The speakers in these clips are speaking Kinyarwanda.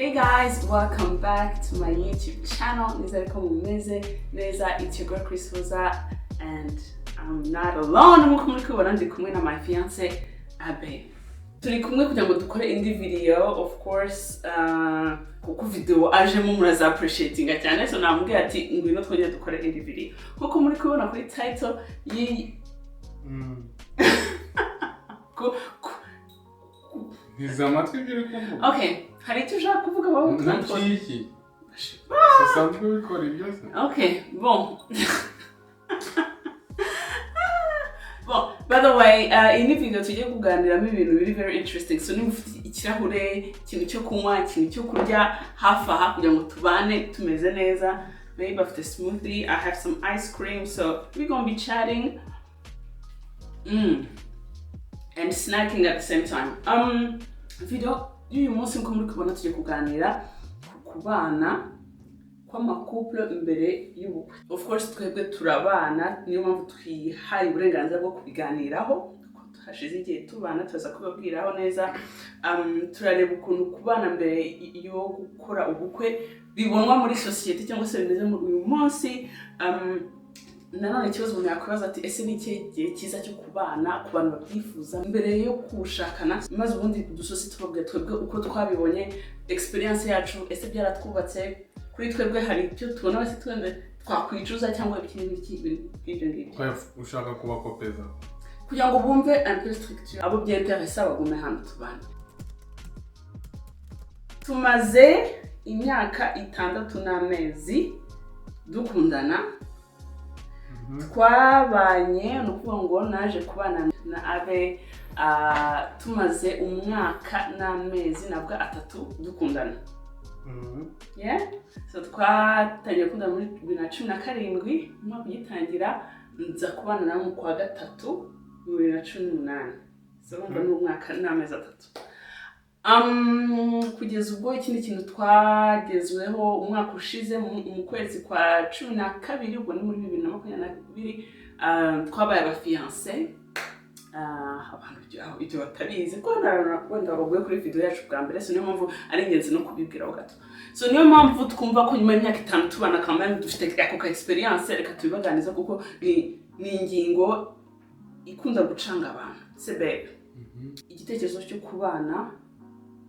Hey guys, welcome back to my YouTube channel. Nizere ko mumeze neza. It's your girl Chris Hoza and I'm not alone. Nkuko muri kubibona, ndi kumwe na my fiance Abe. Turi kumwe kugira ngo dukore indi video, of course, kuko video ajemo muraza appreciatinga cyane, so namubwiye ati ngwino twongere dukore indi video. Nkuko muri kubibona kuri title y'iyi Ntize amatwi ibyo uri kuvuga. Okay, hari icyo ushaka kuvuga wowe? Ntukiki usanzwe ubikora ibyo se? Okay, bon. Bon, by the way, iyi ni video tugiye kuganiramo ibintu biri very interesting. So niba ufite ikirahure, ikintu cyo kunywa, ikintu cyo kurya hafi aha kugira ngo tubane tumeze neza. Babe afite smoothie, I have some ice cream, so we gonna be chatting and snacking at the same time. Video y'uyu munsi, nkuko muri kubona, tugiye kuganira ku bana kw'amacouple mbere y'ubukwe. Of course twebwe turabana, niyo mpamvu twihaye uburenganzira bwo kubiganiraho, kuko hashize igihe tubana, turaza kubabwiraho neza. Turareba ukuntu kubana mbere yo gukora ubukwe bibonwa muri sosiyete cyangwa se bimeze muri uyu munsi. Nanone ikibazo umuntu yakwibaza ati: ese ni ikihe gihe cyiza cyo kubana ku bantu babyifuza mbere yo kushakana? Maze ubundi dusosi tubabwira twebwe uko twabibonye, experience yacu. Ese byaratwubatse kuri twebwe? Hari icyo tubona wese twende twakwicuza cyangwa iki n'iki, ibintu nk'ibyo ngibyo. Ushaka kubakopeza? Kugira ngo bumve un peu structure, abo byinteresa bagume hano tubane. Tumaze imyaka 6 n'amezi dukundana. Twabanye, ni ukuvuga ngo naje kubana na Abe tumaze umwaka n'amezi nabwo 3 dukundana. Yeah? So twatangiye gukundana muri 2017, umwaka ugitangira, nza kubana nawe mu kwa gatatu mu 2018. So urumva ni umwaka n'amezi 3. Kugeza ubwo ikindi kintu twagezweho umwaka ushize mu kwezi kwa 12, ubwo ni muri 2022, twabaye abafiancé. Abantu ibyo batabizi ko wenda baguye kuri video yacu bwa mbere, so niyo mpamvu ari ingenzi no kubibwiraho gato. So niyo mpamvu twumva ko nyuma y'imyaka 5 tubana kamwe dufite ako ka experience, reka tubibaganize kuko ni ingingo ikunda gucanga abantu. Se babe, igitekerezo cyo kubana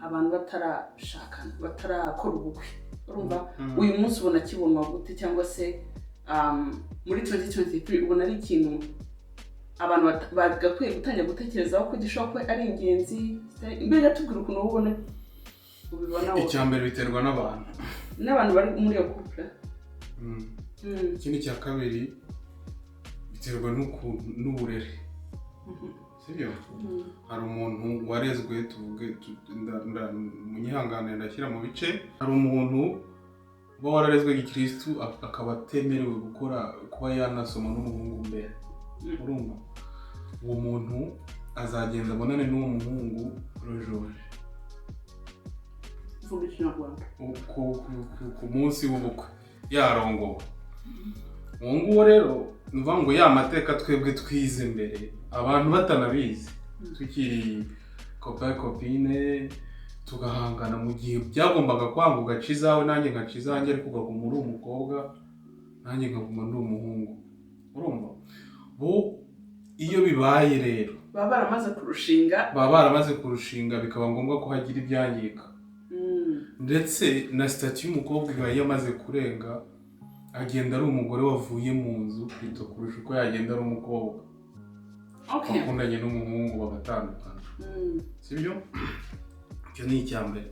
abantu batarashakana, batarakora ubukwe, urumva uyu munsi ubona kibonwa gute? Cyangwa se muri 2023 ubona ari ikintu abantu bagakwiye gutangira gutekerezaho ko gishobora kuba ari ingenzi? Mbere tubwira ukuntu wowe ubona, ubibona wowe. Icya mbere, biterwa n'abantu. N'abantu bari muri iyo couple. Ikindi cya kabiri, biterwa n'ukuntu n'uburere, sibyo? Hari umuntu warezwe, tuvuge munyihangane ndashyira mu bice, hari umuntu uba wararezwe gikirisitu akaba atemerewe gukora, kuba yanasoma n'umuhungu mbere. Urumva uwo muntu azagenda abonane n'uwo muhungu rojoje? Vuga Ikinyarwanda. Ku munsi w'ubukwe yarongowe. Uwo nguwo rero, ni ukuvuga ngo ya mateka twebwe twize mbere abantu batanabizi, tukiri copain copine, tugahangana mu gihe byagombaga kwanga, ugaca izawe nanjye ngaca izanjye, ariko ukaguma uri umukobwa nanjye nkaguma ndi umuhungu. Urumva bo iyo bibaye rero baba baramaze kurushinga. Baba baramaze kurushinga, bikaba ngombwa ko hagira ibyangirika, ndetse na statut y'umukobwa iba yamaze kurenga, agenda ari umugore wavuye mu nzu plutôt kurusha uko yagenda ari umukobwa wakundanye n'umuhungu bagatandukana. Sibyo? Icyo ni icya mbere.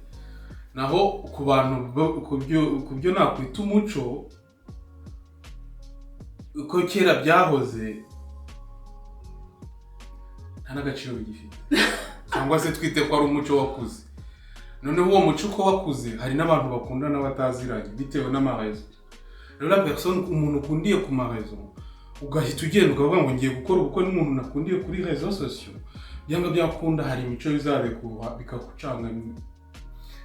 Naho ku bantu ku byo nakwita umuco, uko kera byahoze nta n'agaciro bigifite, cyangwa se twite ko ari umuco wakuze. Noneho uwo muco uko wakuze, hari n'abantu bakundana bataziranye bitewe n'amaréseaux. Rero la personne, umuntu ukundiye ku maréseaux, ugahita ugenda ukavuga ngo ngiye gukora ubukwe n'umuntu nakundiye kuri réseaux sociaux, byanga byakunda hari imico bizabikuha bikagucanga.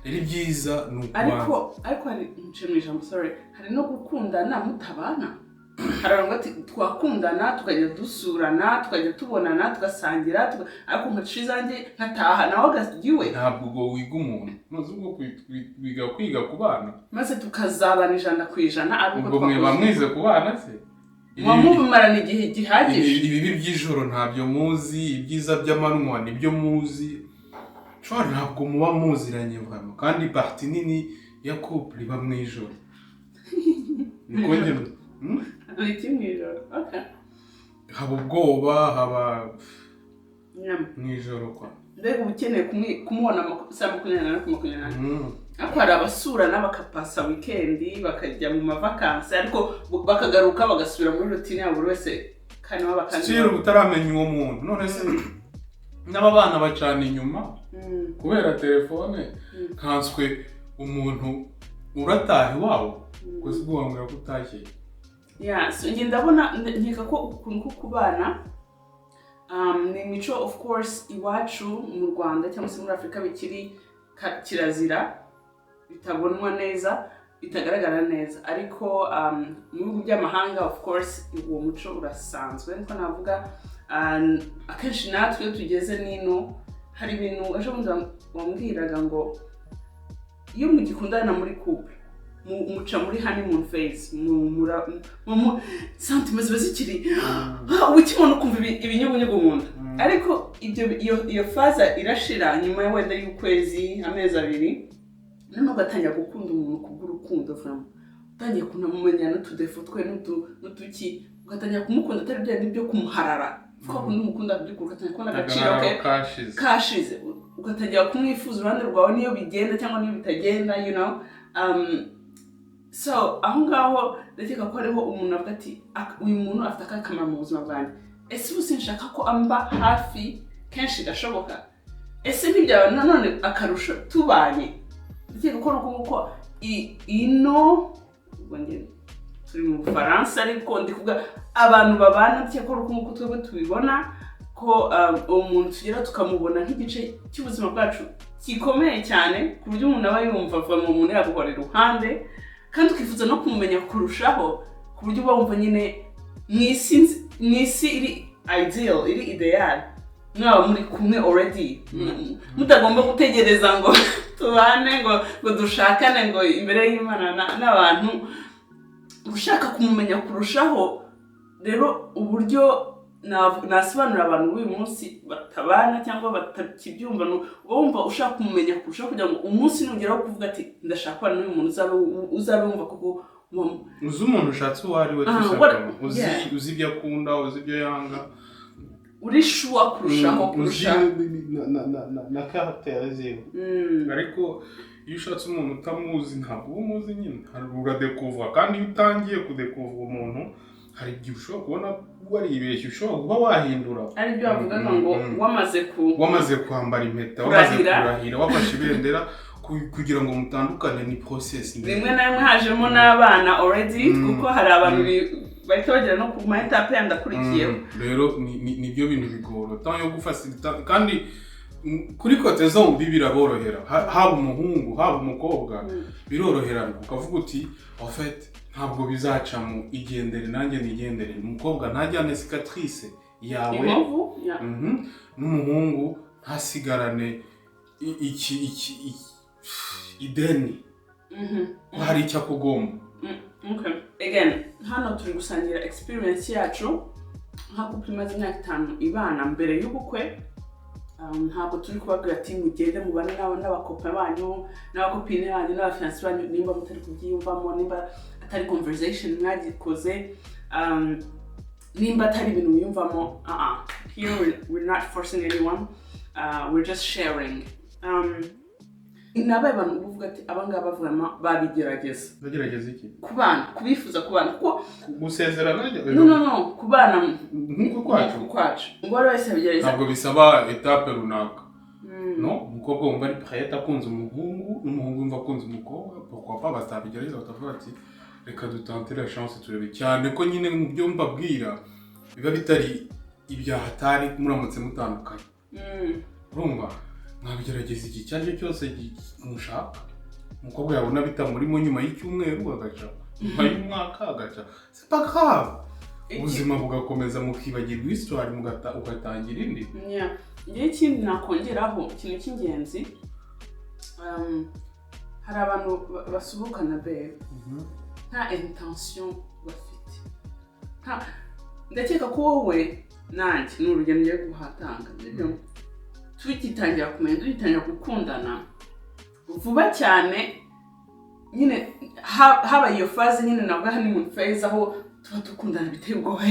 Rero ibyiza ni ukubanza Ariko hari, nce mu ijambo, sorry, hari no gukundana mutabana. Hari abantu ati twakundana, tukajya dusurana, tukajya tubonana, tugasangira, ariko nkaca izanjye nkataha, nawe agajya iwe. Ntabwo ubwo wiga umuntu ntuzi ubwo wiga kwiga kubana. Maze tukazabana 100% ari uko Ubwo mwe twakoze. Bamwize kubana se? Muba mubimarana igihe gihagije. Ibibi by'ijoro ntabyo muzi, ibyiza by'amanywa nibyo muzi. Shobora ntabwo muba muziranye vraiment, kandi partie nini ya couple iba mu ijoro, niko njye. Iki mu ijoro? Okay. Haba ubwoba, haba mu ijoro kwa. Mbega uba ukeneye kumubona amasaha 24 ku 24. Ariko hari abasurana bakapasa weekend, bakajya mu mavakansi, ariko bakagaruka bagasubira muri routine yabo buri wese, kandi nabo bakandi. Still utaramenya uwo muntu. None se n'aba bana bacana inyuma kubera telefone, nkanswe umuntu urataha iwabo gusa ubwo wambwira ko utashye? Yeah, so njye ndabona, nkeka ko ukuntu ko kubana ni imico, of course, iwacu mu Rwanda cyangwa se muri Afurika bikiri kirazira, bitabonwa neza, bitagaragara neza, ariko mu bihugu by'amahanga, of course, uwo muco urasanzwe, niko navuga. Akenshi natwe iyo tugeze n'ino, hari ibintu ejo bundi wambwiraga ngo iyo mugikundana muri couple, muca muri honeymoon phase, sentiments ziba zikiri, uba ukibona ukumva ibinyugunyugu mu nda, ariko ibyo iyo phase irashira nyuma ya wenda y'ukwezi, amezi 2, noneho ugatangira gukunda umuntu kubw'urukundo vraiment, utangiye kunamumenya n'utudéfauts twe n'utuki, ugatangira kumukunda atari bya bindi byo kumuharara, kuko kundi umukunda by'ukuri, ugatangira kubona agaciro ke. Agahararo kashize. Kashize, ugatangira kumwifuza iruhande rwawe, niyo bigenda cyangwa niyo bitagenda. So aho ngaho ndakeka ko hariho umuntu avuga ati: "Uyu muntu afite akahe kamaro mu buzima bwanjye? Ese ubu sinshaka ko amba hafi kenshi gashoboka? Ese ntibyaba nanone akarusho tubanye?" Ndakeka ko ari uko nguko ino, ubwo njye turi mu Bufaransa, ariko ndi kuvuga abantu babana, ndakeka ko ari uko nguko twebwe tubibona, ko uwo muntu tugera tukamubona nk'igice cy'ubuzima bwacu gikomeye cyane, ku buryo umuntu aba yumva ava mu muntu yaguhora iruhande, kandi ukifuza no kumumenya kurushaho, ku buryo uba wumva nyine mu isi iri ideal, iri ideal, mwaba muri kumwe already, mutagomba gutegereza ngo tubane, ngo dushakane, ngo imbere y'Imana n'abantu. Ushaka kumumenya kurushaho. Rero uburyo nasobanurira abantu b'uyu munsi batabana cyangwa batakibyumva, ni uba wumva ushaka kumumenya kurushaho, kugira ngo umunsi nugeraho kuvuga ati ndashaka kubana n'uyu muntu, uzabe wumva koko Uzi umuntu ushatse uwo ari we, Ah, tout simplement. Uzi yeah. uzi ibyo akunda, uzi ibyo yanga. Uri sure kurushaho. Uzi Kurusha na caractère ziwe. Ariko iyo ushatse umuntu utamuzi, ntabwo uba umuzi nyine. Uradekuvura, kandi iyo utangiye kudekuvura umuntu, hari igihe ushobora kubona waribeshye, ushobora kuba wahindura. Ari byo bavugaga ngo wamaze ku Wamaze kwambara impeta, wamaze Kurahira. kurahira, wafashe ibendera, kugira ngo mutandukane ni process ndende. Rimwe na rimwe hajemo n'abana already, kuko hari abantu bahita bagera no ku ma étapes yandi akurikiyeho. Rero nibyo bintu bigora temps yo gufacilita, kandi kuri côté zombi biraborohera. Haba umuhungu, haba umukobwa, biroroherana, ukavuga uti en fait ntabwo bizacamo, igendere nanjye nigendere. Umukobwa ntajyane cicatrice yawe. Inkovu ya. N'umuhungu ntasigarane ideni ko hari icyo akugomba. Okay. Again, hano turi gusangira experience yacu nka couple imaze imyaka 5 ibana mbere y'ubukwe. Ntabwo turi kubabwira ati mugende mubane n'abacopains banyu n'abacopines banyu n'abafiancés banyu, nimba mutari kubyiyumvamo, nimba atari conversation mwagikoze, nimba atari ibintu wiyumvamo. Here we're not forcing anyone, we're just sharing. Ni abahe bantu uvuga ati abangaba vraiment babigerageza? Bagerageza iki? Kubana, kubifuza kubana, kuko Gusezerana? No, kubana. Nk'uko kwacu. Nk'uku kwacu, uwo ari wese yabigerageza. Ntabwo bisaba étape runaka. No umukobwa wumva ari prête akunze umuhungu, n'umuhungu wumva akunze umukobwa, pourquoi pas batabigerageza, bakavuga ati reka dutante la chance turebe, cyane ko nyine mu byo mbabwira biba bitari ibya hatari muramutse mutandukanye. Urumva mwabigerageza igihe icyo ari cyo cyose mushaka. Umukobwa yabona bitamurimo nyuma y'icyumweru agaca. Nyuma y'umwaka agaca, c'est pas grave, ubuzima bugakomeza, mukibagirwa histoire, ugatangira indi. Yeah. Njyewe ikindi nakongeraho, ikintu cy'ingenzi, hari abantu basohokana bebe nta intention bafite, nta. Ndakeka ko wowe nanjye, ni urugero ngiye guhatanga, sibyo? Tugitangira kumenya, tugitangira gukundana vuba cyane nyine, haba iyo phase nyine navuga honeymoon phase, aho tuba dukundana biteye ubwoba.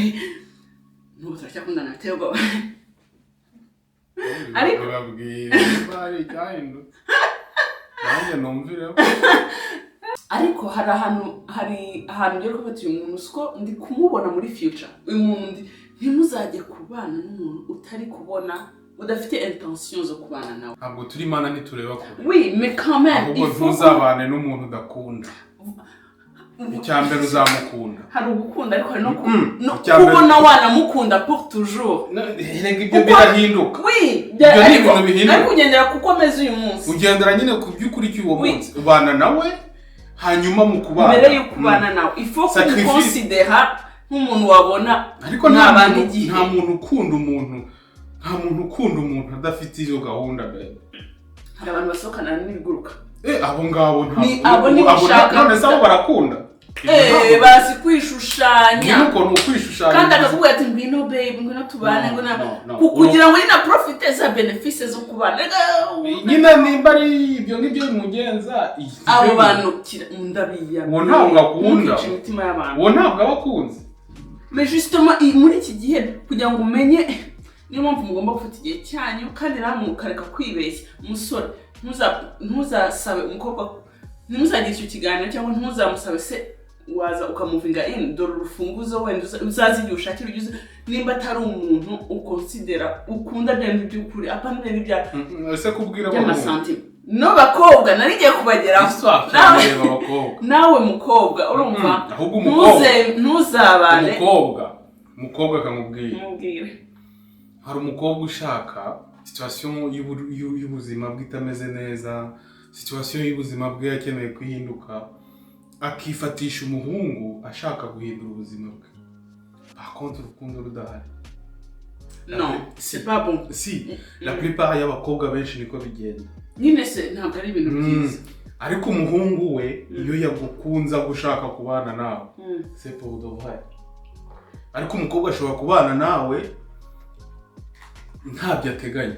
N'ubu turacyakundana biteye ubwoba. Babwira niba hari icyahindutse, nanjye numvireho. Ariko hari ahantu ugera ukavuga ati: "Uyu muntu siko ndi kumubona muri future, uyu muntu ndi." Ntimuzajye kubana n'umuntu utari kubona, udafite intention zo kubana nawe. Ntabwo turi Imana, ntitureba kure. Oui, mais quand même Ahubwo il faut ntuzabane n'umuntu udakunda. Icya mbere uzamukunda. Hari ugukunda, ariko hari no no Icya mbere kubona wanamukunda pour toujours. Erega ibyo birahinduka. Oui. Ibyo ni Ariko ibintu bihinduka. ariko ugendera kuko ameze uyu munsi. Ugendera nyine ku by'ukuri cy'uwo munsi ubana nawe, hanyuma mu kubana Mbere yo kubana nawe, il faut Sacrifice. kumukonsidera nk'umuntu wabona Ariko nta mwabana muntu igihe. Nta muntu ukunda umuntu adafite iyo gahunda bebe. Hari abantu basohokana n'ibiguruka. Abo ngabo ntabwo Ni abo nibo ushaka. None se abo barakunda? Bazi kwishushanya. Ni uko, ni ukwishushanya. Kandi akakubwira ati: "Ngwino babe, ngwino tubane." No, Ngwino no, no. Kugira ngo nyine profite za bénéfices zo kubana. Nyine nimba ari ibyo ngibyo bimugenza, Abo bantu ndabiyamye. Uwo ntabwo akunda. Ntukice imitima y'abantu. Uwo ntabwo aba akunze. Mais justement, muri iki gihe, kugira ngo umenye, niyo mpamvu mugomba gufata igihe cyanyu kandi namwe mukareka kwibeshya. Umusore, ntuzasabe umukobwa, ntimuzagire icyo kiganiro, cyangwa ntuzamusabe se waza ukamuvinga in: "Dore urufunguzo, wenda uzaze igihe ushakira ujye uza." Nimba atari umuntu ukonsidera, ukunda bya bindi by'ukuri, apana bya bindi bya Ese kubwira abahungu by'amasantima. No bakobwa, nari ngiye kubageraho. Histoire turareba abakobwa. Nawe mukobwa, urumva? Ahubwo umukobwa Ntuzabane. Umukobwa akamubwira. Mubwire. Hari umukobwa ushaka situation y'ubuzima bwe itameze neza, situation y'ubuzima bwe akeneye kwihinduka, akifatisha umuhungu ashaka guhindura ubuzima bwe, par contre urukundo rudahari. Non, c'est pas bon. Si la plupart y'abakobwa benshi niko bigenda. Nyine se ntabwo ari ibintu byiza. Ariko umuhungu we, iyo yagukunze agushaka kubana nawe, c'est pour de vrai. Ariko umukobwa ashobora kubana nawe ntabyo ateganya.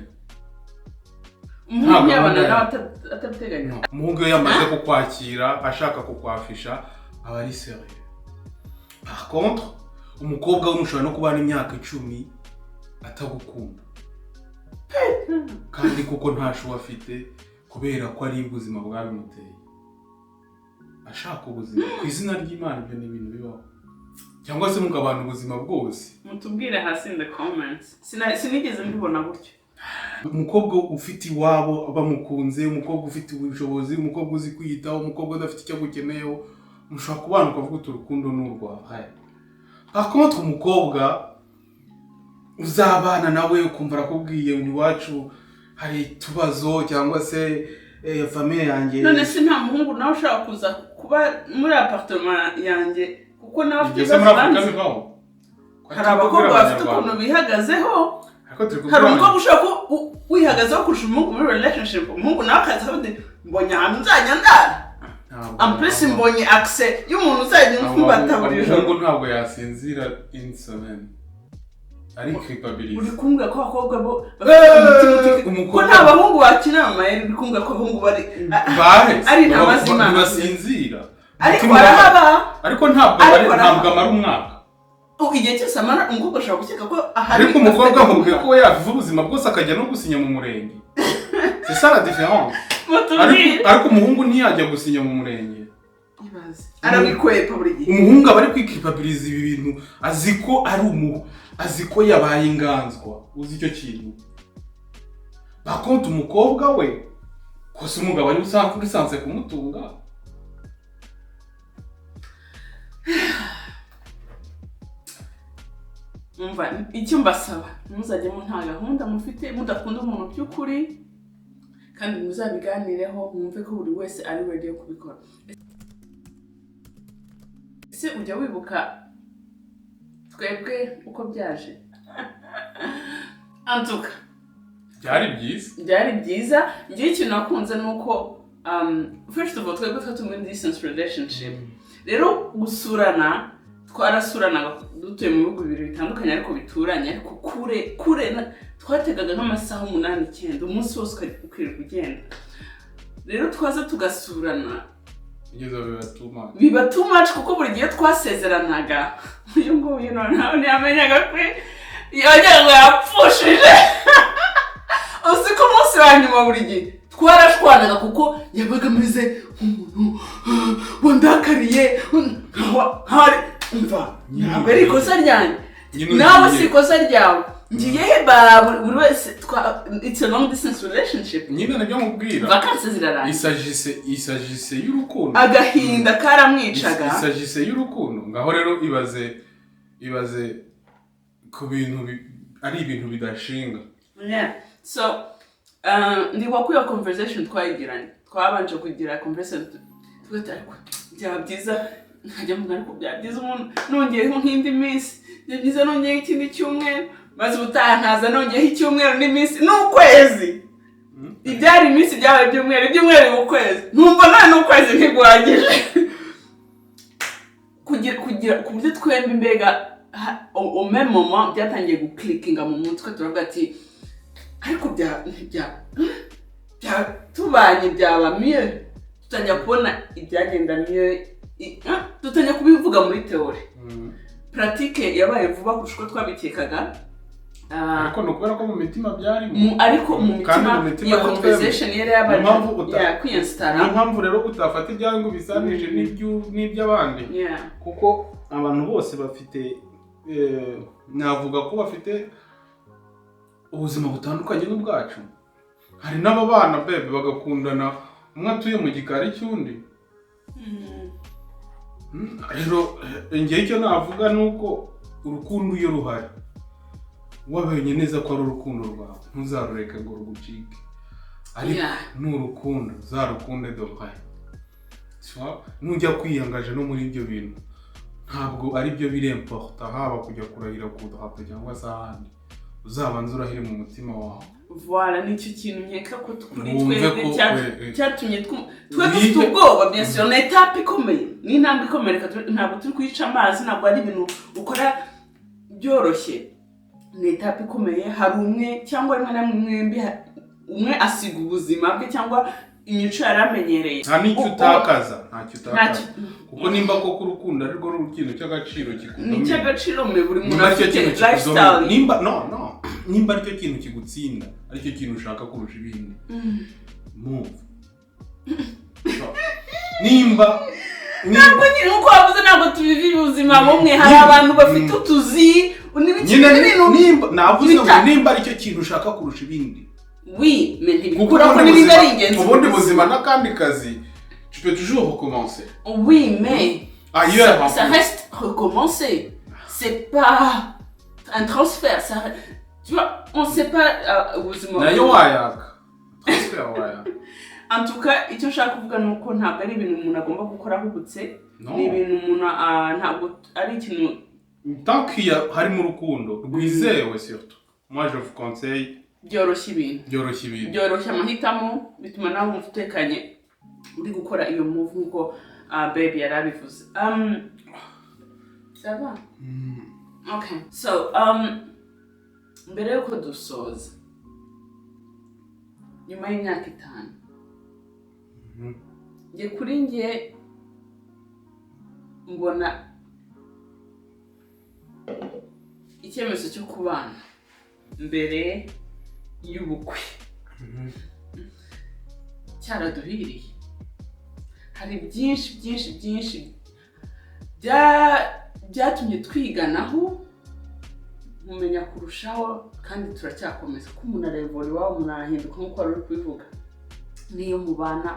Umuhungu Ntabwo yabana abona. nawe atabiteganya? No. Umuhungu iyo yamaze kukwakira ashaka kukwafisha, aba ari sérieux. Par contre umukobwa we mushobora no kubana imyaka 10 atagukunda, kandi kuko nta choix afite, kubera ko ari ubuzima bwabimuteye, ashaka ubuzima. Ku izina ry'Imana, ibyo ni ibintu bibaho, cyangwa se mukabana ubuzima bwose. Mutubwire hasi in the comments. Sinigeze mbibona gutyo. Umukobwa ufite iwabo bamukunze, umukobwa ufite ubushobozi, umukobwa uzi kwiyitaho, umukobwa udafite icyo agukeneyeho, mushobora kubana ukavuga uti: "Urukundo ni urwa." Par contre umukobwa uzabana nawe ukumva arakubwiye ngo: "Iwacu hari utubazo", cyangwa se "famille yanjye". None se nta muhungu nawe ushobora kuza kuba muri appartement yanjye, kuko nawe afite Ibyo se muri ibibazo Afurika hanze? bibaho? Hari abakobwa bafite ukuntu bihagazeho. Ariko turi Hari kubwira umukobwa ushobora kuba wihagazeho kurusha umuhungu muri relationship. Umuhungu nawe akaza avuga ati: "Mbonye ahantu nzajya ndara." Ntabwo En plus mbonye accès y'umuntu uzajya umfumbata buri joro. Umuhungu ntabwo yasinzira une semaine ari Uri culpabilise. kumbwira ko abakobwa bo bafite umutima utika, ko nta bahungu bakina amayeri? Uri kumbwira ko abahungu bari Bahe ari intama z'Imana. Ntibasinzira. Ariko Umutima barahaba. Ariko ntabwo Ariko barahaba. ntabwo amara umwaka. Oh, igihe cyose amara, umukobwa ashobora gukeka ko ahari. Ariko umukobwa amubwiye ko yaviva ubuzima bwose, akajya no gusinya mu murenge. C'est ça la différence. Mutubwire. Ariko umuhungu ntiyajya gusinya mu murenge. Ibaze. Arabikwepa buri gihe. Umuhungu aba ari kwikipabiliza ibi bintu, azi ko ari umu azi ko yabaye inganzwa, uzi icyo kintu. Par contre umukobwa we kose, umugabo ari usanzwe urisanzwe kumutunga. Umva, icyo mbasaba: ntuzajyemo nta gahunda mufite, mudakunda umuntu by'ukuri, kandi muzabiganireho, mwumve ko buri wese ari ready yo kubikora. Ese ujya wibuka twebwe uko byaje? Antuka Byari byiza. Byari byiza. Ngewe ikintu nakunze ni uko, first of all, twebwe twari turi muri distance relationship. Rero gusurana, twarasuranaga dutuye mu bihugu bibiri bitandukanye ariko bituranye, ariko kure kure. Twategaga nk'amasaha 8, 9, umunsi wose ukirirwa ugenda. Rero twaza tugasurana, Bigeze bibatuma biba too much, kuko buri gihe twasezeranaga uyu nguyu noneho ntiyamenyaga ko yongera ngo yapfushije. Uzi ko umunsi wa nyuma buri gihe twarashwanaga, kuko yabaga ameze nk'umuntu wandakariye, nk'aho umva, ntabwo ari ikosa ryanjye. Nyine Nawe ugiye. si ikosa ryawe. Ngiye he? Ba buri wese it's a long distance relationship. Nyine nibyo mubwira. Vacances zirarangira. Il s'agissait y'urukundo. Agahinda karamwicaga. Il s'agissait y'urukundo. Ngaho rero ibaze ku bintu ari ibintu bidashinga. Yeah. So, ndibuka ko iyo conversation twayigiranye, twabanje kugira conversation, tuvuga ariko byaba byiza, nkajya mvuga ariko byaba byiza umuntu nongeyeho nk'indi minsi, byaba byiza nongeyeho ikindi cyumweru, maze ubutaha nkaza nongeyeho icyumweru n'iminsi n'ukwezi. Ibyari iminsi byabaye ibyumweru, ibyumweru mu kwezi, nkumva nta n'ukwezi ntiguhagije kugira ku buryo twembi mbega au même moment byatangiye guclickinga mu mutwe, turavuga ati ariko bya tubanye byaba mieux. Dutangira kubona ibyagenda mieux, dutangira kubivuga muri théorie. Pratique yabaye vuba kurusha uko twabikekaga. Ariko ni ukubera ko mu mitima byarimo. Ariko mu Kandi mitima mu mitima iyo ya twembi. conversation yari yabanje Niyo mpamvu ya kwiyinstalla. Niyo mpamvu rero utafata ibyawe ngo ubisanishe n'iby'abandi, kuko abantu bose bafite, navuga ko bafite ubuzima butandukanye n'ubwacu. Hari n'ababana bebe bagakundana, umwe atuye mu gikari cy'undi. Rero njyewe icyo navuga ni uko urukundo iyo ruhari, wabonye neza ko ari urukundo rwawe, ntuzarureke ngo rugucike. Ariko nurukundo uzarukunde de vrai. Nujya kwiyangaje no muri ibyo bintu, ntabwo ari byo biri important, haba kujya kurahira ku drapeau cyangwa se ahandi, uzabanze urahire mu mutima wawe. Voilà, nicyo kintu nkeka ko kuri Wumve twebwe ko, cyatumye twe dufite ubwoba. Bien sûr, ni étape ikomeye, ni intambwe ikomeye. Reka ntabwo turi kuyica amazi, ntabwo ari ibintu ukora byoroshye, ni étape ikomeye. Hari umwe cyangwa rimwe na rimwe mwembi, umwe asiga ubuzima bwe cyangwa imico yari amenyereye. Nta n'icyo utakaza, ntacyo utakaza, Ntacyo. kuko nimba koko urukundo ari rwo ikintu cy'agaciro Ni kikudomina, icy'agaciro mwe buri muntu nimba aricyo afite kintu lifestyle. kikudomina, nimba no no nimba aricyo kintu kigutsinda, aricyo kintu ushaka kurusha ibindi, move. Nimba Ntabwo nyine nkuko wavuze, ntabwo tubiva ubuzima bumwe. Hari abantu bafite utuzi n'ibiki Nyine n'ibintu. Nimba navuze ngo nimba aricyo kintu ushaka kurusha ibindi, Oui, mais kuko ntibikura ko ubundi n'ibindi ari buzima, ingenzi mu ubundi buzima. buzima n'akandi kazi, tu peux toujours recommencer Oui, mais ailleurs en ça plus. Reste recommencer. C'est pas un transfert. Ça, tu vois, on sait pas ubuzima. Nayo wayaka, transfert wayaka. En tout cas, icyo nshaka kuvuga ni uko ntabwo ari ibintu umuntu agomba gukora ahubutse. No. Ni ibintu umuntu, ntabwo ari ikintu. Tant qu'il y a harimo urukundo rwizewe, surtout moi je vous conseille. Byoroshya ibintu. Byoroshya ibintu. Byoroshya amahitamo, bituma nawe wumva utekanye uri gukora iyo move, nk'uko baby yari abivuze. Ça va? Okay. So, mbere yuko dusoza, nyuma y'imyaka 5, njye kuri njye mbona icyemezo cyo kubana mbere y'ubukwe cyaraduhiriye. Hari byinshi byinshi byinshi byatumye twiganaho, mumenya kurushaho, kandi turacyakomeza ko umuntu arevura iwabo, umuntu arahinduka nk'uko wari uri kubivuga. N'iyo mubana,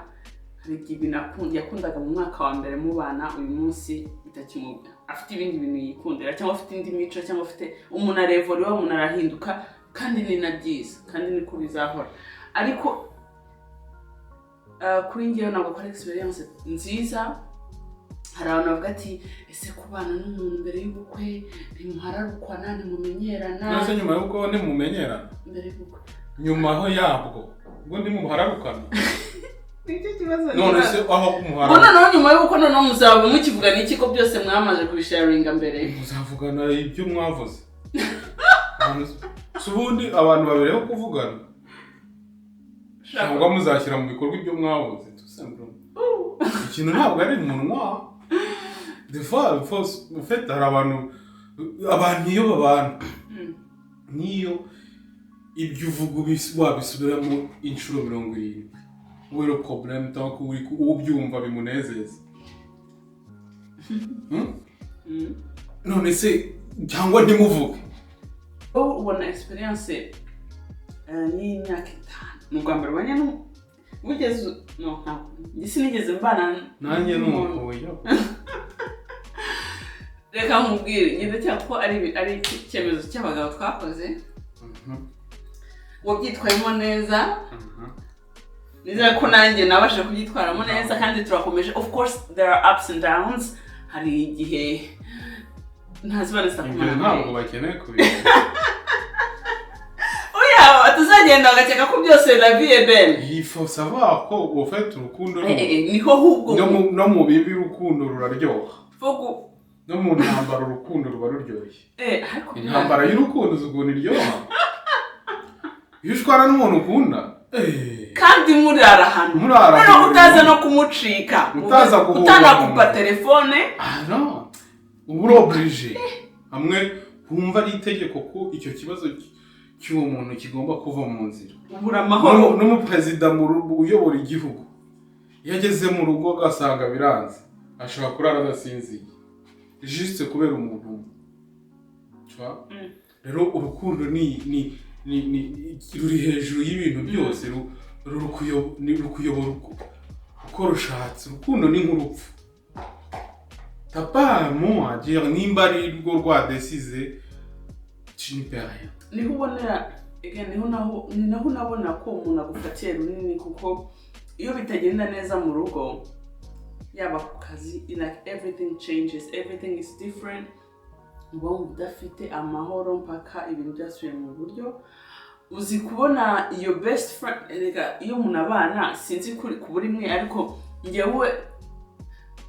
hari igihe ibintu yakundaga mu mwaka wa mbere mubana, uyu munsi bitakimubya, afite ibindi bintu yikundira, cyangwa afite indi mico, cyangwa afite, umuntu arevura iwabo, umuntu arahinduka, kandi ni na byiza, kandi niko bizahora. Ariko kuri njyewe ntabwo ko ari experience nziza. Hari abantu bavuga ati: "Ese kubana n'umuntu mbere y'ubukwe ntimuhararukwana, ntimumenyerana?" None nyuma y'uko ntimumenyerana? Mbere y'ubukwe. Nyuma aho yabwo ubwo ntimuhararukana? Nicyo kibazo. None se aho Ngo muhararukana? Noneho nyuma y'uko, noneho muzaba mukivugana iki ko byose mwamaze kubisharinga mbere? Muzavugana ibyo mwavuze. Si ubundi abantu babereho kuvugana, cyangwa muzashyira mu bikorwa ibyo mwavuze, tout simplement. Ikintu ntabwo ari umunwa. Des fois, en fait, hari abantu iyo babana, niyo ibyo uvuga wabisubiramo inshuro 70, wowe le problème, tant que uri ubyumva bimunezeza. Mm. None se cyangwa ntimuvuge. Wowe ubona experience y'imyaka 5, ni ubwa mbere ubonye wigeze no ntabwo njye sinigeze mbana Nanjye ni n'umuntu. uko oya. Reka nkubwire, njye ndacyeka ko ari icyemezo cy'abagabo twakoze. Wabyitwayemo neza. Nizere ko nanjye nabashije kubyitwaramo neza kandi turakomeje. Of course there are ups and downs, hari igihe ntazibana Ibyo zitakumara. ntabwo bakeneye kubimenya. Oya, tuzagenda bagakeka ko byose la vie est belle. Il faut savoir ko au fait urukundo Niho ahubwo no mu bibi urukundo ruraryoha. No mu ntambara urukundo ruba ruryoshye. Ariko Intambara y'urukundo uzi ukuntu iryoha iyo ushwana n'umuntu ukunda. Kandi murara ahantu Murara noneho mu buriri. Utaza no kumucika. Utaza guhunga Utanakupa umuntu. telefone. Ah no, uba uri obligé, hamwe wumva ari itegeko ko icyo kibazo cy'uwo muntu kigomba kuva mu nzira. Ubura amahoro. N'umuperezida uyobora igihugu, iyo ageze mu rugo agasanga biranze, ashobora kurara adasinziye juste kubera umuntu umwe. Tu vois? Mm. Rero urukundo ni ruri hejuru y'ibintu byose, rukuyobora uko rushatse. Urukundo ni nk'urupfu, t'as pas un mot à dire. Nimba ari rwo rwadesize, tu n'y peux rien. Niho ubonera again, niho naho ni naho unabona ko umuntu agufatiye runini, kuko iyo bitagenda neza mu rugo, yaba ku kazi, like everything changes, everything is different. Uba wumva udafite amahoro mpaka ibintu byasubiye mu buryo. Uzi kubona iyo best friend? Erega iyo umuntu abana, sinzi kuri ku buri mwe, ariko njyewe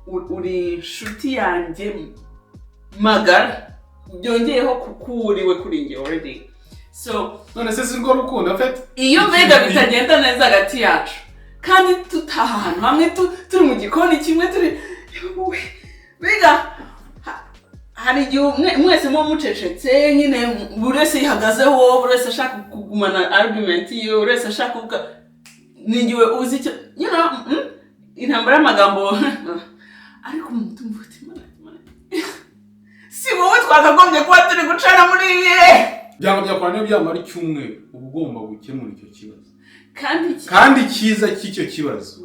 uri inshuti yanjye magara, byongeyeho kuko uriwe kuri njye already, so None se si rwo rukundo en fait? Iyo mbega bitagenda neza hagati yacu kandi tutaha ahantu hamwe, turi mu gikoni kimwe, turi mbega hari igihe mwese muba mucecetse nyine, buri wese yihagazeho, buri wese ashaka kugumana argument yiwe, buri wese ashaka kuvuga ningiwe uzi icyo intambara y'amagambo, ariko mu mutima uvuga uti: "Mana, Mana, si wowe twakagombye kuba turi gucana muri ibi bihe." Byanga byakora, niyo byamara icyumweru, uba ugomba gukemura icyo kibazo. Kandi Kandi icyiza cy'icyo kibazo,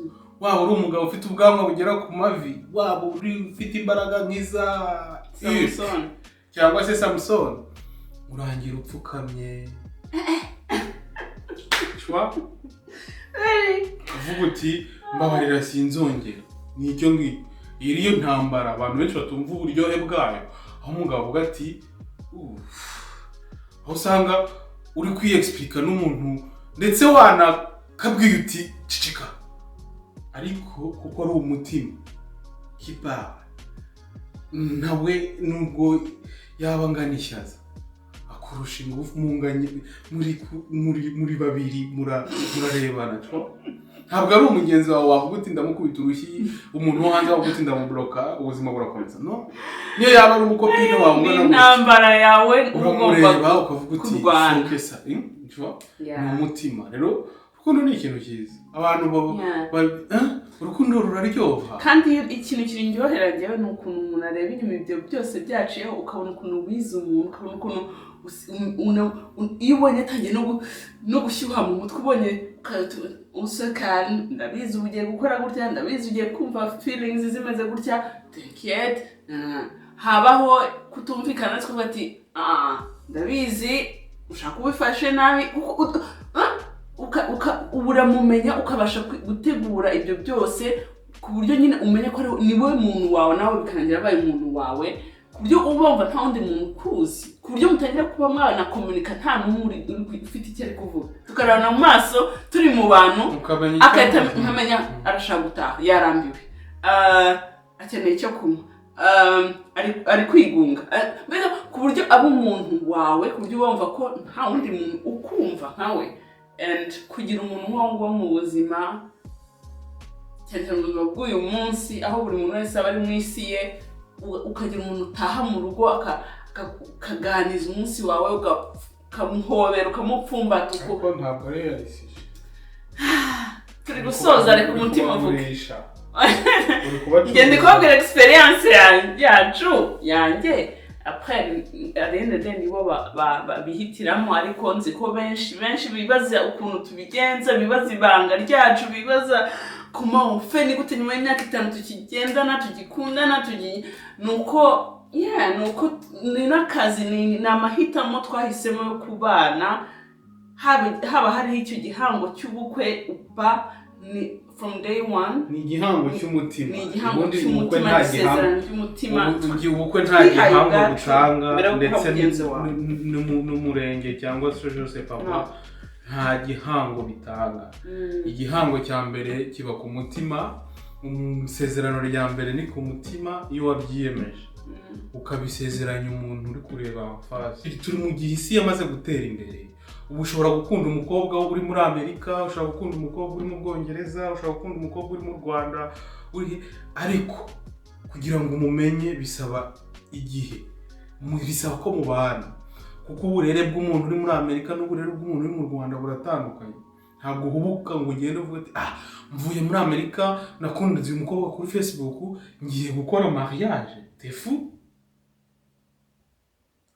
waba uri umugabo ufite ubwanwa bugera ku mavi, waba uri ufite imbaraga nk'iza Samusoni, cyangwa se Samusoni, urangira upfukamye. Shwa, uvuga uti: "Mbabarira, sinzongera." Ni icyo ngicyo. Iyi niyo ntambara abantu benshi batumva uburyohe bwayo, aho umugabo avuga ati: "Uff." Aho usanga uri kwiyexplica n'umuntu, ndetse wanakabwiye uti: "Ceceka," ariko kuko ari umutima kibawe, nawe nubwo yaba angana ishaza akurusha ingufu, munganye muri babiri, murarebana. Ntabwo ari umugenzi wawe wavuga uti: "Ndamukubita urushyi," umuntu wo hanze wavuga uti: "Ndamuburoka," ubuzima burakomeza. No niyo yaba ari umucopine wawe Ni ungana gutya, intambara yawe uba ugomba uramureba ukavuga uti: kurwana. "Focus." Tu vois? Yeah. Ni umutima. Rero urukundo ni ikintu cyiza, abantu Yeah. urukundo ruraryoha. Kandi iyo ikintu kirindyohera njyewe ni ukuntu umuntu areba inyuma ibyo byose byaciyeho, ukabona ukuntu wize umuntu, ukabona ukuntu iyo ubonye atangiye no gushyuha mu mutwe, ubonye useka: "Ndabizi uba ugiye gukora gutya, ndabizi ugiye kumva feelings zimeze gutya, t'inquiète." Habaho kutumvikana, tukavuga ati: "Ah, ndabizi ushaka ubifashe nabi," kuko uramumenya, ukabasha gutegura ibyo byose. Ku buryo nyine umenya ko ni we muntu wawe, nawe bikarangira abaye umuntu wawe, ku buryo uba wumva nta wundi muntu ukuzi, ku buryo mutangira kuba mwanakomunika nta n'umwe ufite icyo ari kuvuga, tukarabana mu maso turi mu bantu, ukamenya icyo agahita avuze. Nkamenya arashaka gutaha, yarambiwe, akeneye icyo kunywa, ari kwigunga. Mbega ku buryo aba umuntu wawe, ku buryo wumva ko nta wundi muntu ukumva nkawe. And kugira umuntu nk'uwo nguwo mu buzima, cyane cyane mu buzima bw'uyu munsi aho buri muntu wese aba ari mu isi ye, ukagira umuntu utaha mu rugo ukaganiriza umunsi wawe, ukamuhobera, ukamupfumbata uko Ariko ntabwo ari yarisije. Turi gusoza, reka umutima uvuge. Uri kubacuruza. Ngenda kubabwira experience yacu, yanjye. Après, arende nibo bihitiramo, ariko nzi ko benshi benshi bibaza ukuntu tubigenza, bibaza ibanga ryacu, bibaza comment on fait, ni gute nyuma y'imyaka 5 tukigendana, tugikundana, nuko yeah, nuko ni n'akazi, ni amahitamo twahisemo yo kubana, haba hariho icyo gihango cy'ubukwe uba ni from day one. Ni igihango cy'umutima. Ni igihango Ubundi ubukwe cy'umutima, nta ni gihango isezerano ry'umutima. Ubukwe nta Twihaye gihango ubwacu butanga, mbere yo guha ndetse mugenzi wawe. n'umurenge cyangwa se Jose Papa, No. nta gihango bitanga. Igihango cya mbere kiba ku mutima. Isezerano rya mbere ni ku mutima, iyo wabyiyemeje, ukabisezeranya umuntu uri kureba face. Turi mu gihe isi yamaze gutera imbere. Ubu ushobora gukunda umukobwa uri muri Amerika, ushobora gukunda umukobwa uri mu Bwongereza, ushobora gukunda umukobwa uri mu Rwanda, uri, ariko kugira ngo umumenye bisaba igihe, bisaba ko mubana, kuko uburere bw'umuntu uri muri Amerika n'uburere bw'umuntu uri mu Rwanda buratandukanye. Ntabwo uhubuka ngo ugende uvuge ati: "Ah, mvuye muri Amerika, nakunze uyu mukobwa kuri Facebook, ngiye gukora mariage." T'es fou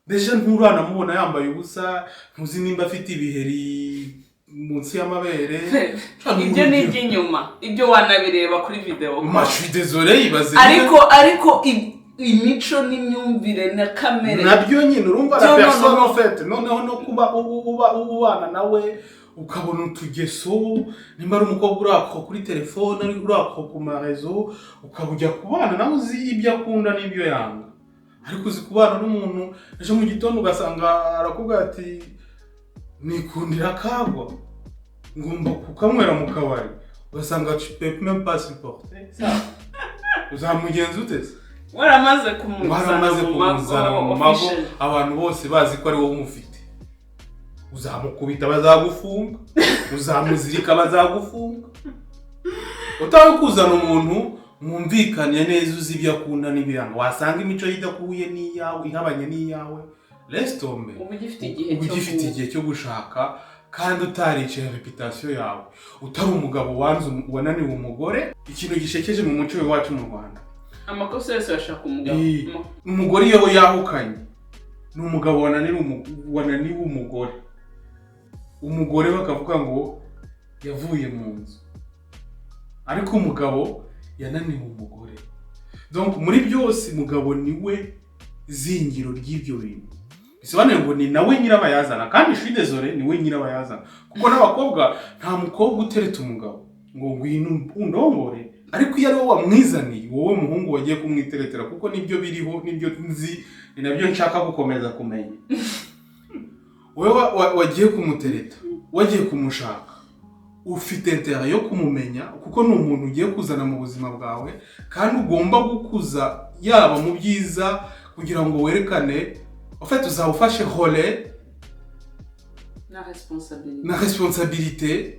déjà. Nturanamubona yambaye ubusa, ntuzi nimba afite ibiheri munsi y'amabere. Ibyo ni iby'inyuma, ibyo wanabireba kuri video. Mais je suis désolé, ibaze. Ariko imico n'imyumvire na kamere Nabyo nyine, urumva, la Byo personne, noneho. en fait, noneho no kuba uba ubana nawe, ukabona utugeso, nimba ari umukobwa urakwa kuri telefone, ari urakwa ku ma réseaux, ukaba ujya kubana nawe uzi ibyo akunda n'ibyo yanga. Ariko uzi kubana n'umuntu, ejo mu gitondo ugasanga arakubwira ati: "Nikundira akagwa, ngomba kukanywera mu kabari," ugasanga tu peux même pas supporter ça. Uzamugenza ute se? Waramaze kumuzana Waramaze mu mago. Kumuzana mu mago, Official. abantu bose bazi ko ari wowe umufite. Uzamukubita bazagufunga, uzamuzirika bazagufunga. Utari kuzana umuntu mwumvikane neza, uzi ibyo akunda n'ibiyanga, wasanga imico ye idahuye n'iyawe, ihabanye n'iyawe, laisse tomber. Uba ugifite igihe Uba cyo ugifite igihe cyo gushaka, kandi utariciye réputation yawe, utari umugabo wanze wananiwe umugore. Ikintu gishekeje mu muco wacu mu Rwanda, Amakosa yose bashaka umugabo. Umugore iyo yahukanye ni umugabo wananiwe umugore, umugore bakavuga ngo yavuye mu nzu, ariko umugabo yananiwe umugore. Donc muri byose umugabo niwe zingiro ry'ibyo bintu, bisobanuye ngo ni nawe nyirabayazana. Kandi je suis désolé, niwe nyirabayazana, kuko n'abakobwa, nta mukobwa utereta umugabo ngo ngwino undongore. Ariko iyo ari wowe wamwizaniye, wowe muhungu wagiye kumwiteretera, kuko nibyo biriho, nibyo nzi, ni nabyo nshaka gukomeza kumenya, wowe wagiye kumutereta, wagiye kumushaka, ufite intérêt yo kumumenya, kuko ni umuntu ugiye kuzana mu buzima bwawe kandi ugomba gukuza, yaba mu byiza, kugira ngo werekane, en fait, uzaba ufashe rôle Na responsabilité. Na responsabilité.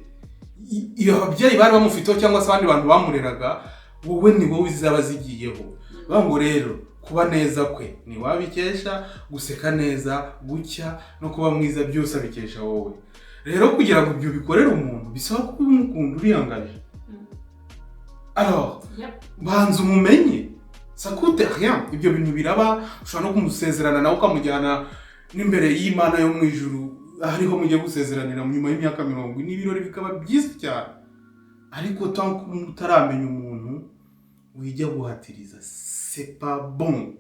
Iyo ababyeyi bari bamufiteho cyangwa se abandi bantu bamureraga, wowe ni wowe zaba zigiyeho. Bavuga ngo rero kuba neza kwe ni wabikesha, guseka neza, gucya no kuba mwiza, byose abikesha wowe. Rero kugira ngo ibyo bikorere umuntu bisaba kuba umukunda, uriyangaje. Alors, banza umumenye, ça coûte rien. Ibyo bintu biraba, ushobora no kumusezerana nawe, ukamujyana n'imbere y'Imana yo mu ijuru, hariho mugiye gusezeranira nyuma y'imyaka 40, ibirori bikaba byiza cyane. Ariko tant que utaramenya umuntu, wijya guhatiriza, c'est pas bon.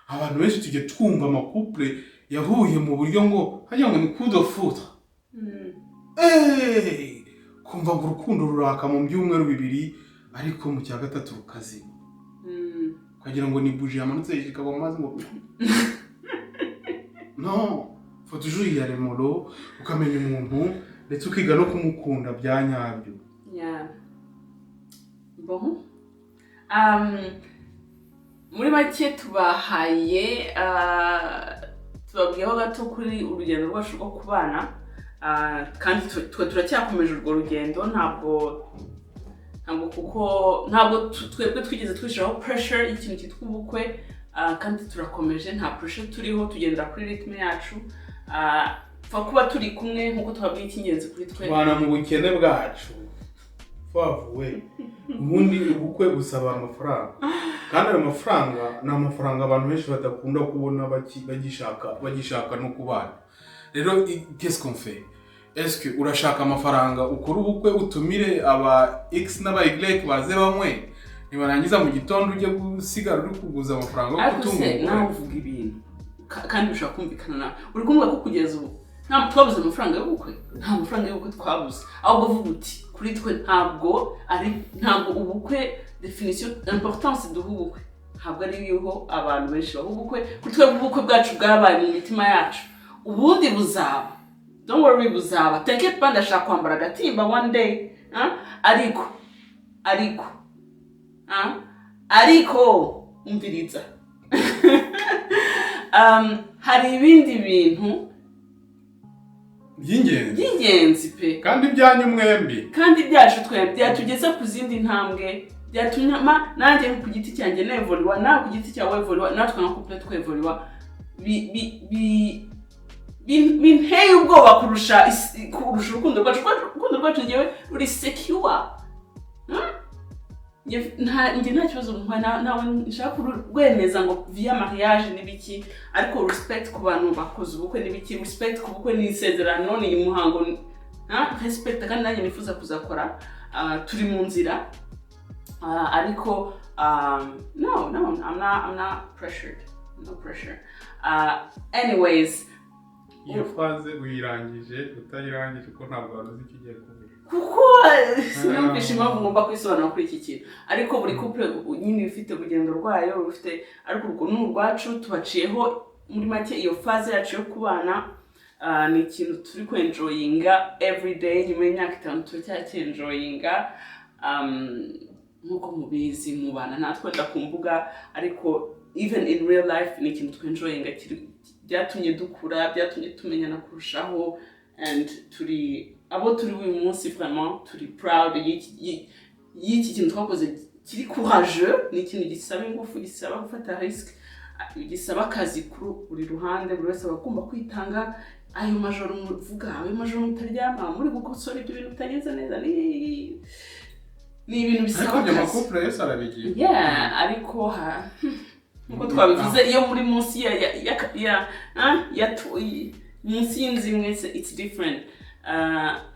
Abantu benshi tujya twumva ama couples yahuye mu buryo ngo hajya ngo ni coup de foudre. Kumva ngo urukundo ruraka mu byumweru 2. Ariko mu cya gatatu rukazima, ukagira ngo ni buji yamanutse ikagwa mu mazi, ngo non, faut toujours y aller mollo, ukamenya umuntu ndetse ukiga no kumukunda bya nyabyo. Yeah. Bon. Muri make tubahaye, tubabwiyeho gato kuri urugendo rwacu rwo kubana, kandi twe turacyakomeje urwo rugendo. Ntabwo kuko ntabwo twebwe twigeze twishyiraho pressure y'ikintu cyitwa ubukwe, kandi turakomeje, nta pressure turiho, tugendera kuri rythme yacu. Pfa kuba turi kumwe nk'uko tubabwiye, icy'ingenzi kuri twe. Tubana mu bukene bwacu twavuwe. Ubundi ubukwe busaba amafaranga, kandi ayo mafaranga ni amafaranga abantu benshi badakunda kubona, bagishaka no kubana. Rero qu'est-ce qu'on fait? Est-ce que urashaka amafaranga ukora ubukwe, utumire aba x n'aba y baze banywe, nibarangiza mu gitondo ujye gusigara uri kuguza amafaranga yo Ariko gutunga se umugore? Nawe uvuga ibintu kandi bishobora kumvikana nawe uri kumva ko kugeza ubu nta twabuze amafaranga y'ubukwe, nta mafaranga y'ubukwe twabuze. Ahubwo uvuga uti kuri twe ntabwo ari, ntabwo ubukwe, definition, importance duha ubukwe ntabwo ari iriho abantu benshi baha ubukwe. Kuri twe ubukwe bwacu bwabaye mu mitima yacu. Ubundi buzaba, don't worry, buzaba. T'inquiète pas, ndashaka kwambara agatimba one day, ah? Ariko ah? Ariko umviriza, hari ibindi bintu by'ingenzi by'ingenzi pe. Kandi ibyanyu mwembi. Kandi byacu twembi byatugeza ku zindi ntambwe, byatuma nanjye ku giti cyanjye nevoluwa, nawe ku giti cyawe wevoluwa, natwe nka couple twevoluwa. Binteye ubwoba kurusha urukundo rwacu, kuko urukundo rwacu ngewe ruri secure. Njye nta kibazo ntawe nshaka kurwemeza ngo via mariage n'ibiki, ariko respect ku bantu bakoze ubukwe n'ibiki, respect ku bukwe ni isezerano, ni umuhango, respect. Kandi nanjye nifuza kuzakora. Turi mu nzira. Ariko no, I'm not pressured, no pressure. Anyways. Iyo phrase uyirangije utayirangije, kuko ntabwo wari uzi icyo ugiye kuvuga. Kuko sinumvishe impamvu ngomba kwisobanura kuri iki kintu. Ariko buri couple nyine ifite urugendo rwayo rufite, ariko urwo ni urwacu tubaciyeho muri make. Iyo phase yacu yo kubana, ni ikintu turi kwenjoyinga everyday. Nyuma y'imyaka 5 turacyacyenjoyinga. Nk'uko mubizi, mubana natwe wenda ku mbuga, ariko even in real life ni ikintu twenjoyinga, byatumye dukura, byatumye tumenyana kurushaho, and turi abo turi uyu munsi. Vraiment turi proud y'iki kintu twakoze kiri courageux. Ni ikintu gisaba ingufu, gisaba gufata risk, gisaba akazi kuri buri ruhande. Buri wese aba agomba kwitanga. Ayo majoro muvuga, ayo majoro mutaryama muri gukosora ibyo bintu bitagenze neza, ni ibintu bisaba Ariko ibyo akazi. Ma couple yose arabigira. Yeah, ariko nkuko twabivuze, iyo muri munsi ya munsi y'inzu imwe, it's different.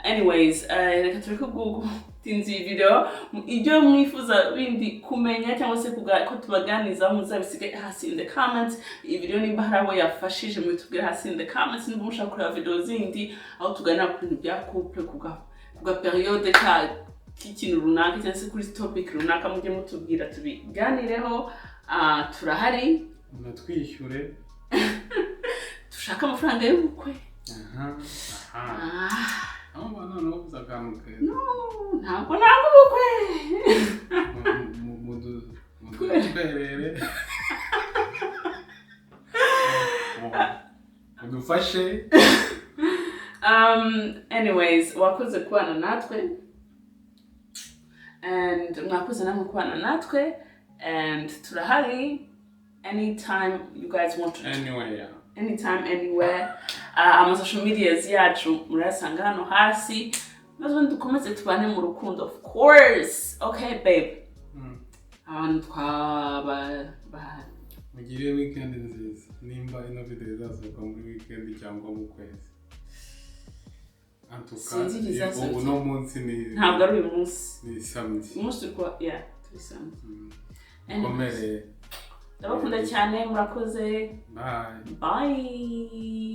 Anyways, reka tureke gutinza iyi video. Ibyo mwifuza bindi kumenya cyangwa se ko tubaganizaho, muzabisige hasi in the comments. Iyi video nimba hari abo yafashije, mubitubwire hasi in the comments. Nimba mushaka kureba video zindi aho tuganira ku bintu bya couple, ku ga période ka k'ikintu runaka cyangwa se kuri topic runaka, mujye mutubwira tubiganireho. Turahari. Munatwishyure. Dushaka amafaranga y'ubukwe. Aha aha. Aho noneho uvuze akantu keza. No, ntabwo nanga ubukwe. Mudutwerere, mudufashe. Anyways, wakoze kubana natwe and mwakoze namwe kubana natwe, and turahari anytime you guys want to. Anywhere. Anytime, anywhere. Ama social medias yacu murayasanga hano hasi, maze ubundi dukomeze tubane mu rukundo, of course. Okay babe? Abantu twaba Mugire weekend nziza, nimba ino video izasohoka muri weekend cyangwa mu kwezi. En tout cas, Sinzi igihe izasohokera. ubu no munsi ni Ntabwo ari uyu munsi. Ni samedi. Uyu munsi turi kuwa, yeah, turi samedi. Anyways, Mukomere. ndabakunda cyane, murakoze. Bye. Bye.